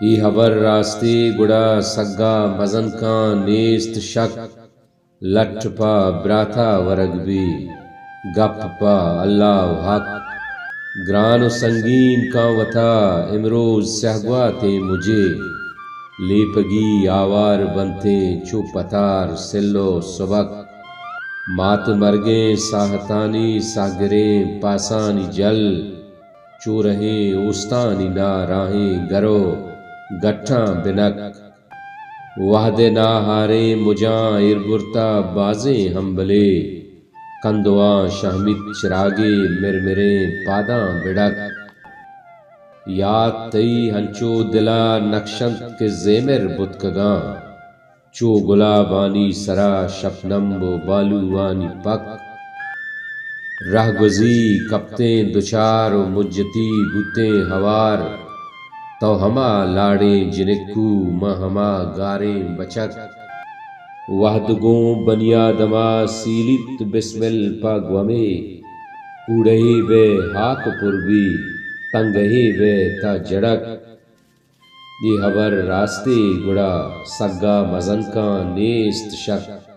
اے ہبر راستے گڑا سگا مزن کاں نیست شک۔ لٹ پہ براتا ورگ بی، گپ پہ اللہ و حق۔ گران و سنگین کاں وتا امروز سیہگواتیں مجے، لیپگی آوار بنتیں چو پتار سل و سبک۔ مات مرگیں ساہتانی ساہگریں پاسانی جل، چورہیں اوستانی ناراہیں گرو گٹاں بنک۔ وہد ء ناہاریں مجاں ایر برتا بازیں ہمبلے، کندواں شہمیت چراگے مرمریں پاداں بڑک۔ یات تئی ہنچو دلا نقش انت کہ زیمر بتکگاں، چو گلابانی سرا شپنمب و بالوانی پک۔ رہگوزی کپتیں دچار و مجتی بوتیں ہوار، تو ہما لاڑیں جنکو، من ہما گاریں بچک۔ وہد گوں بنی آدما سیلیت بسمل پہ گومے، کوڑہے بہ ہاک پر بی، تنگہے بہ تا جڑک۔ اے ہبر راستے گڑا سگا مزن کاں نیست شک۔